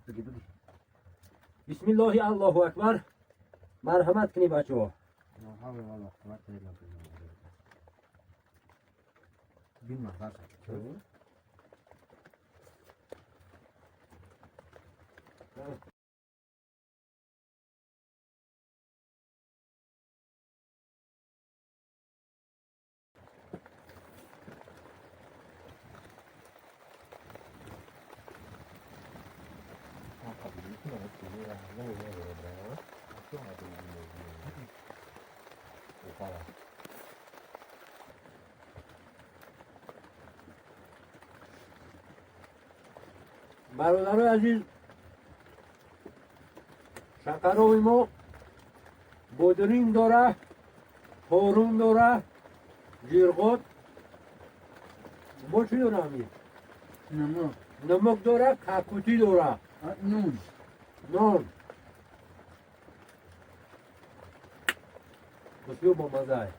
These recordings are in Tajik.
Биги, биги. Бисмиллоҳи, Аллоҳу акбар. Марҳамат кунӣ, бачаҳо. لا حول ولا قوة إلا بالله. بين ما خاص. Бародарои азиз, шакарови мо бодринг дора, ҳорун дора, ҷирғот, бо чӣ дора, амир? Намак. Намак дора, какутӣ дора. Нун. Нон бисёр бомаззае.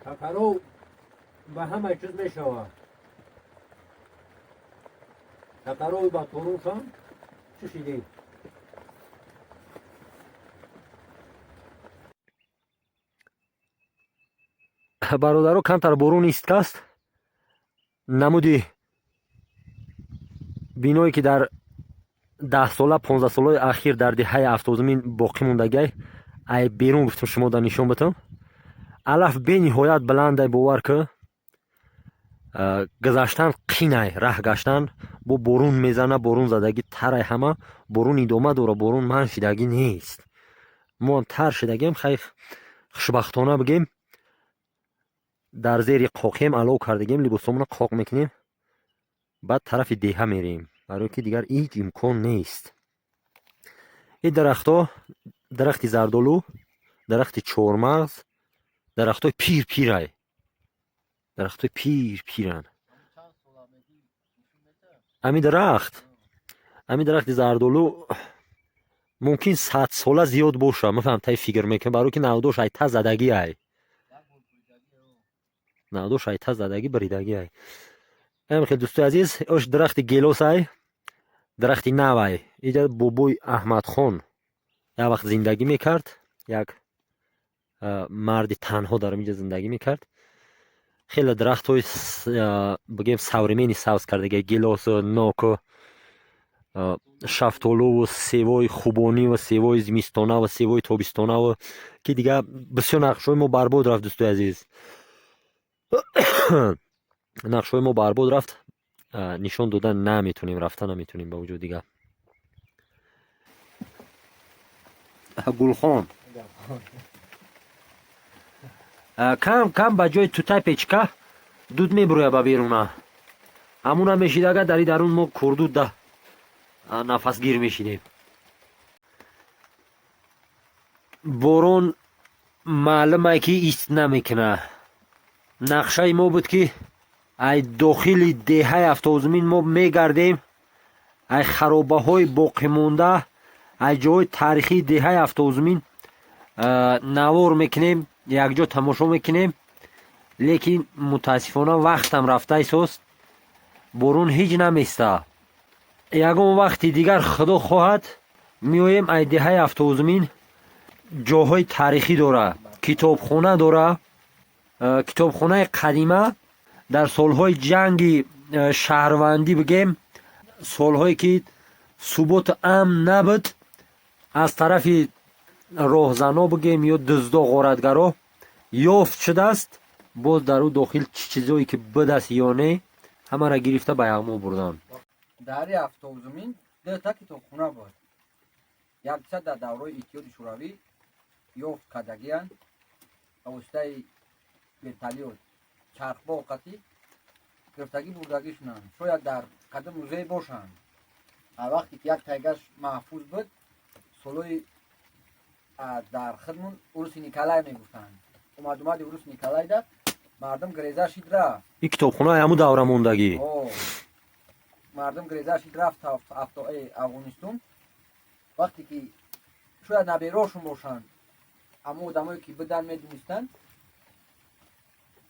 Шакаров ба ҳама чиз мешавад. Шакарови ба турушам чӯшидем. Бародаро, камтар борун исткаст. Намуди биное, ки дар 10 сола, 15 солаи ахир дар деҳаи Ҳафтозумин боқӣ мондагиай, ай берун гуфтам, шумо да нишон битам. Алаф бениҳоят баландай, бовар ки, гузаштан қинай, раҳ гаштан. Бо борун мезана, борун задагӣ тарай ҳама. Борун идома дора, борун манъ шидагӣ нест. Моам тар шидагием. Хай, хушбахтона бигем, дар зери қоқем, алов кардагем, либосомона қоқ мекунем, баъд тарафи деҳа мерем, барое ки дигар ҳеҷ имкон нест. Ин дарахтҳо дарахти зардолу, дарахти чормағз, дарахтҳои пир пирай, дарахтҳои пир пиранд. Ҳамин дарахти зардолу мумкин 100 сола зиёд боша. Мефаҳмам, таи фикр мекунам, барое ки навдош айта задагӣ ай, навдош айта задагӣ, баридагӣ ай. Хел, дӯстои азиз, ош дарахти гелос ай, дарахти навай. Иҷа бобои Аҳмадхон як вақт зиндагӣ мекард. Як марди танҳо дар инҷа зиндагӣ мекард. Хеле дарахтҳои, бигем, современный сабз кардагӣ: гелосу, ноку, шафтолуву севои хубониву севои зимистонаву севои тобистонаву ки дигар бисёр. Нақшҳои мо барбод рафт, дӯстои азиз, нақшҳои мо барбод рафт. Нишон додан наметонем, рафта наметонем ба вуҷуд дигар. Гулхон кам кам ба ҷои тутай печка дуд мебурояд ба беруна. Ҳамуна мешид, агар дари дарун мо курдуд да нафасгир мешидем. Борон маълумае, ки ист намекуна. Нақшаи мо буд, ки ай дохили деҳаи Ҳафтозумин мо мегардем, ай харобаҳои боқимонда, ай ҷоҳои таърихии деҳаи Ҳафтозумин навор мекунем, якҷо тамошо мекунем, лекин мутаассифона вақтам рафта истост, борун ҳеҷ наместа. Ягон вақти дигар, худо хоҳад, меоем. Ай деҳаи Ҳафтозумин ҷоҳои таърихӣ дора, китобхона дора, китобхонаи қадима. Дар солҳои ҷанги шаҳрвандӣ, бигем, солҳое ки суботу амн набуд, аз тарафи роҳзано, бигем, ё дуздо, ғоратгаро ёфт шудааст. Боз дар ӯ дохил чӣ чизое ки будаст ё не, ҳамаро гирифта ба яғмо бурданд. Дари Ҳафтозумин дута китобхона буд. Якса дар давраи Иттиҳоди Шӯравӣ ёфт кардагиянд ба воситаи вертолёт, чархбоғ қатӣ гирифтагӣ бурдагӣ шунанд. Шояд дар кадом музей бошанд. Ҳар вақте ки як тайгаш маҳфуз буд, солҳои дар хидмун уруси Николай мегуфтанд, омадумади уруси Николайда мардум гиреза шид, рафт. Ин китобхонаи ҳамун давра мондагӣ. Мардум гиреза шид, рафт Афғонистон. Вақте ки шояд наберошон бошанд, ҳамон одамое ки бидан, медонистанд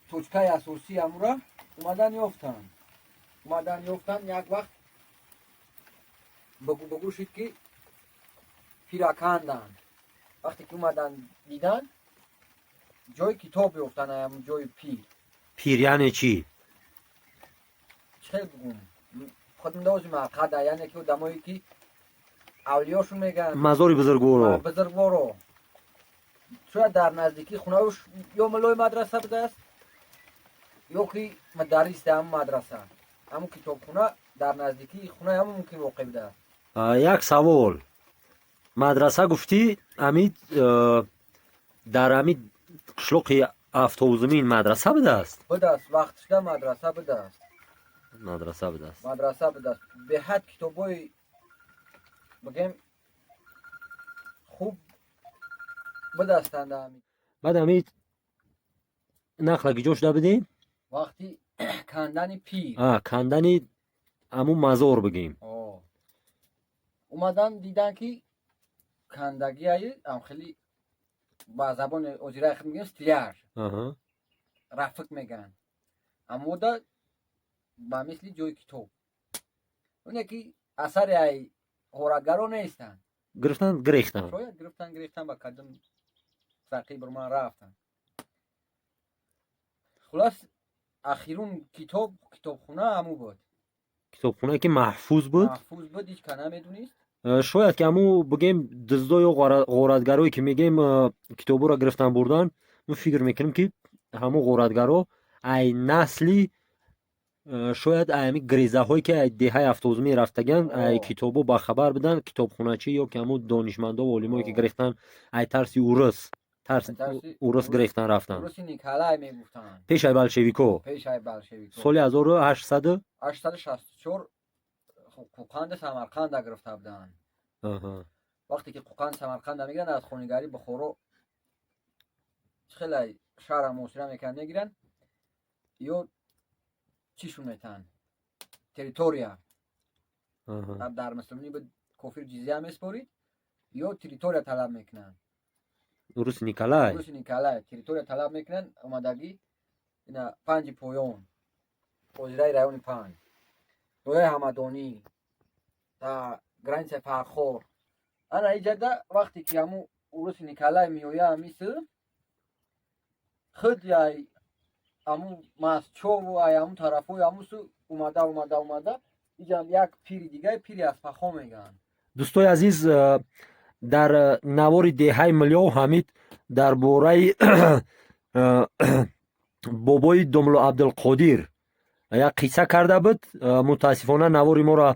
точкаи асосии амура, омадан ёфтанд. Омадан, ёфтан. Як вақт бугу бугу шуд, ки пира кандан. Вақте ки омадан, дидан, ҷои китоб ёфтан, ам ҷои пир. Пир яъне чӣ? Чӣ хел бугум, худм дози мақада, яъне ки одамое ки авлиёшон мегӯянд. Мазори бузургворо. Бузургворо. Шояд дар наздикии хонауш ё муллои мадраса будааст, ё ки мударриси ҳамун мадраса. Ҳамун китобхона дар наздикии хонаи ҳамун мумкин воқеъ будааст. Як савол: мадраса гуфтӣ, ами дар ами қишлоқи Автобузумин мадраса будааст? Будааст, вақтшда мадраса будааст. Мадраса будааст. Мадраса будааст. Беҳад китобҳои, бигем, хуб будастанд ами. Баъд ами нақла ки ҷо шуда будем? Вақти кандани пир. Кандани ҳамун мазор бигем. Омадан, дидан, ки кандагиаи ам хеле, ба забони озираи худ мегӯем, стляж, рафик мегӯянд, амода ба мисли ҷои китоб, оне ки асари ай ғоратгаро нестанд. Гирифтан, гирехтан. Шояд гирифтан, гирехтан, ба кадом рақиб ман рафтан. Хулас, ахирун китоб, китобхона ҳаму буд. Китобхонае ки маҳфуз буд. Маҳфуз буд, ҳеҷ ка намедонист. Шояд ки ҳаму, бигем, дуздо ё ғоратгарое ки мегем, китобҳоро гирифтан, бурдан, мо фикр мекунем, ки ҳамун ғоратгаро ай насли шояд ай ҳами грезаҳое ки ай деҳаи Автобузумӣ рафтагианд, ай китобҳо бахабар буданд, китобхоначӣ ё ки ҳамун донишмандо олимое ки гирехтан, ай тарси урус, тарс урус гирехтан рафтанд. Уруси Николай мегуфтанд. Пешай болшевико. Пешай болшевико. Соли 1800. 864 Қуқанди Самарқанда гирифта буданд. Вақте ки Қуқанд, Самарқанда мегиранд, аз хонигарӣ Бухоро хеле шаҳра муҳосира мекунанд, мегиранд, ё чишон метаҳанд, территория. Дар мусулмонӣ буд, кофир ҷизя меспорид ё территория талаб мекунанд. Уруси Николай. Уруси Николай территория талаб мекунанд. Омадагӣ ина Панҷи Поён, озираи райони Панҷ, ноҳияи Ҳамадонӣ, та границаи Фархор. Ана иҷада вақте ки ҳамун уруси Николай меоя, мисл худ ай ҳамун Масчову ай ҳамун тарафҳои ҳамун су омада, омада, омада, иҷам як пири дигаи, пири Аспахо мегӯянд. Дӯстои азиз, дар навори деҳаи Милёв Ҳамид дар бораи бобои Домло Абдулқодир як қисса карда буд. Мутаассифона, навори моро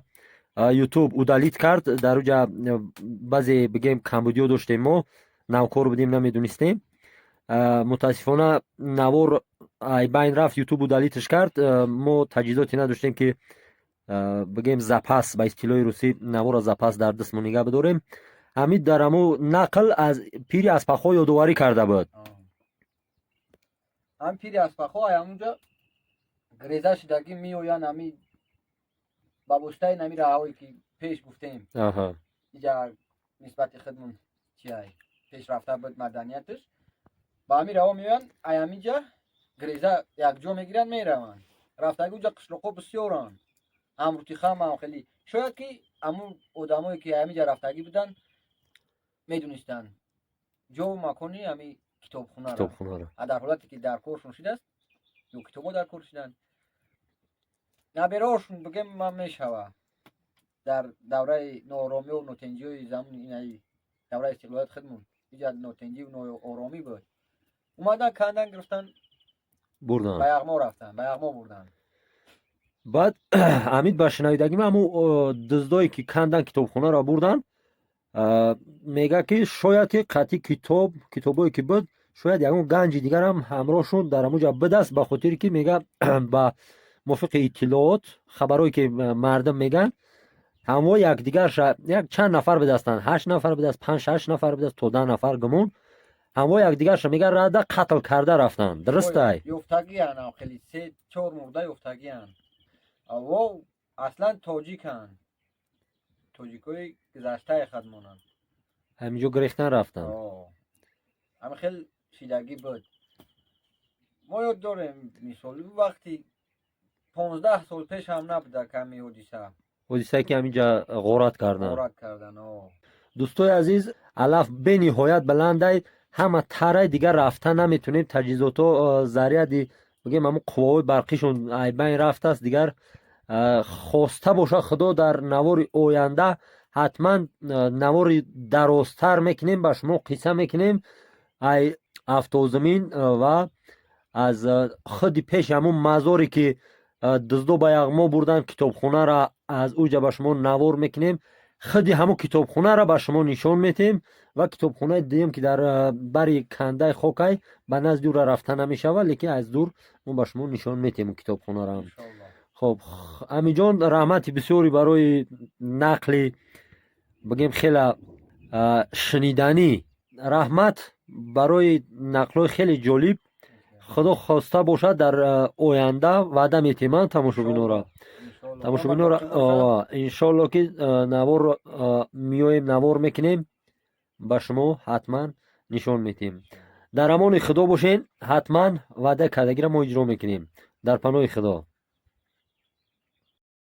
Ютуб удалить кард. Дар уҷа баъзе, бигем, камбудиё доштем, мо навкор будем, намедонистем. Мутаассифона, навор ай байн рафт, Ютуб удалить ш кард. Мо таҷҳизоте надоштем, ки, бигем, запас, ба истилоҳи русӣ, навора запас дар дастмо нигаҳ бидорем. Ҳамид дар ҳамун нақл аз пири Аспахо ёдоварӣ карда буд. Ҳам пири Аспахо ай ҳамунҷо греза шудагӣ меоянд, ҳами ба воситаи нами раҳҳое ки пеш гуфтем. Иҷа нисбати худмон чиай пешрафта буд маданияташ, ба ҳамин раҳо меоянд, ай ҳаминҷа греза якҷо мегиранд, мераванд. Рафтаги уҷа қишлоқҳо бисёранд, ҳамрутихам ҳам хеле. Шояд ки ҳамун одамое ки ҳаминҷа рафтагӣ буданд, медонистанд ҷову макони ҳами китобхонаро. Китобхонаро. А дар ҳолате ки дар коршон шудааст ё китобҳо дар кор шуданд, набераҳошон, бигем, ман мешава, дар давраи нооромиҳу нотенҷиҳои замони инаи давраи истиқлолияти худмон иҷа нотенҷиву нооромӣ буд, омадан, кандан, гирифтан, бурдан. Ба Яғмо рафтан, ба Яғмо бурдан. Баъд Ҳамид, ба шунавидагим, ҳамун дуздое ки кандан, китобхонаро бурдан, мега, ки шояд ки қатъи китоб, китобое ки буд, шояд ягон ганҷи дигарам ҳамроҳшон дар ҳамуҷа бидаст, ба хотире ки мега, ба мувофиқи иттилоот, хабарое ки мардум мегӯянд, ҳамво якдигарша як чанд нафар бидастанд, ҳашт нафар бидаст, панҷ шаш нафар бидаст, то 10 нафар гумон, ҳамво якдигарша, мега, рада қатл карда рафтанд. Дурустай? Ёфтагиян, хеле се чор мурда ёфтагиян. Во аслан тоҷиканд, тоҷикои гузаштаи хадмонанд. Ҳаминҷо гирехтан рафтанд. Ҳами хел шидагӣ буд. Мо ёд дорем, мисол, вақти 15 сол пеш ҳам набуда ками ҳодиса. Ҳодисае, ки ҳаминҷа ғорат кардан. Ғорат кардан, о. Дӯстои азиз, алаф бениҳоят баландай, ҳама тарай, дигар рафта наметунем. Таҷҳизотҳо, заряди, бигем, ҳамун қувваҳои барқишон ай байн рафтааст дигар. Хоста боша Худо, дар навори оянда ҳатман навори дарозтар мекунем, ба шумо қисса мекунем ай Ҳафтозумин ва аз худи пеши ҳамун мазоре, ки дуздо ба яғмо бурдан китобхонара, аз уҷа ба шумо навор мекунем. Худи ҳамун китобхонаро ба шумо нишон метиҳем ва китобхонаи дуюм, ки дар бари кандаи хокай, ба назди ӯра рафта намешавад, лекин аз дур мо ба шумо нишон метиҳем китобхонаро. Иншоллоҳ. Хоб, Амиҷон, раҳмати бисёре барои нақли, бигем, хела шуниданӣ. Раҳмат барои нақлҳои хеле ҷолиб. Худо хоста бошад, дар оянда ваъда метиҳем ман тамошобинора. Иншоллоҳ. Тамошобинора, иншолло, ки навор меоем, навор мекунем, ба шумо ҳатман нишон метиҳем. Дар амони Худо бошен. Ҳатман ваъда кардагиро мо иҷро мекунем. Дар паноҳи Худо.